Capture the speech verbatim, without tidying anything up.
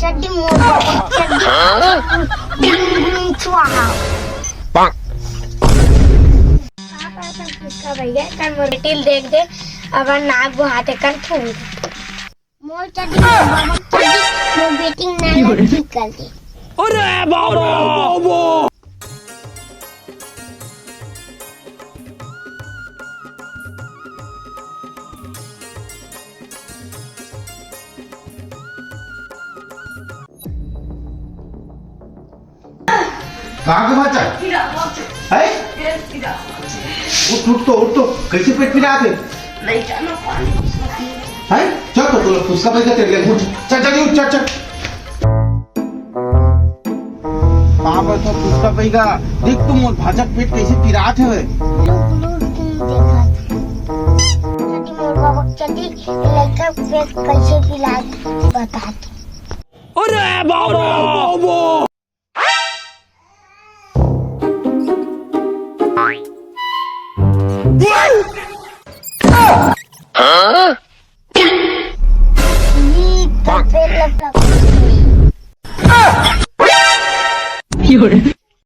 चड्डी मोर बाबा चड्डी। स्वाहा। पापा, अपन फुसका भैया, कल मोर बेटी ल देख दे, अगर नाक बुहाते कल फूल। मोर चड्डी, मोर बाबा चड्डी, मोर बेटी ल नाक ठीक कर दे। अरे बाबा। कहाँ के भाचा? है? उठ, उठ तो, उठ तो। कैसे पेट पिरात हे? नहीं जाना पानी। है? चल तो, तोला फुसका पैसा तेरे लिए। उठ, चल, जल्दी उठ, चल, चल। कहाँ बैठो फुसका पैगा? देख तू मोर भाचा के पेट कैसे पिरात हे। लुक, लुक, तुम देखा था। चड्डी मोर बाबा चड्डी, लड़का पेट कैसे पिरात बता दे। अरे बाबा!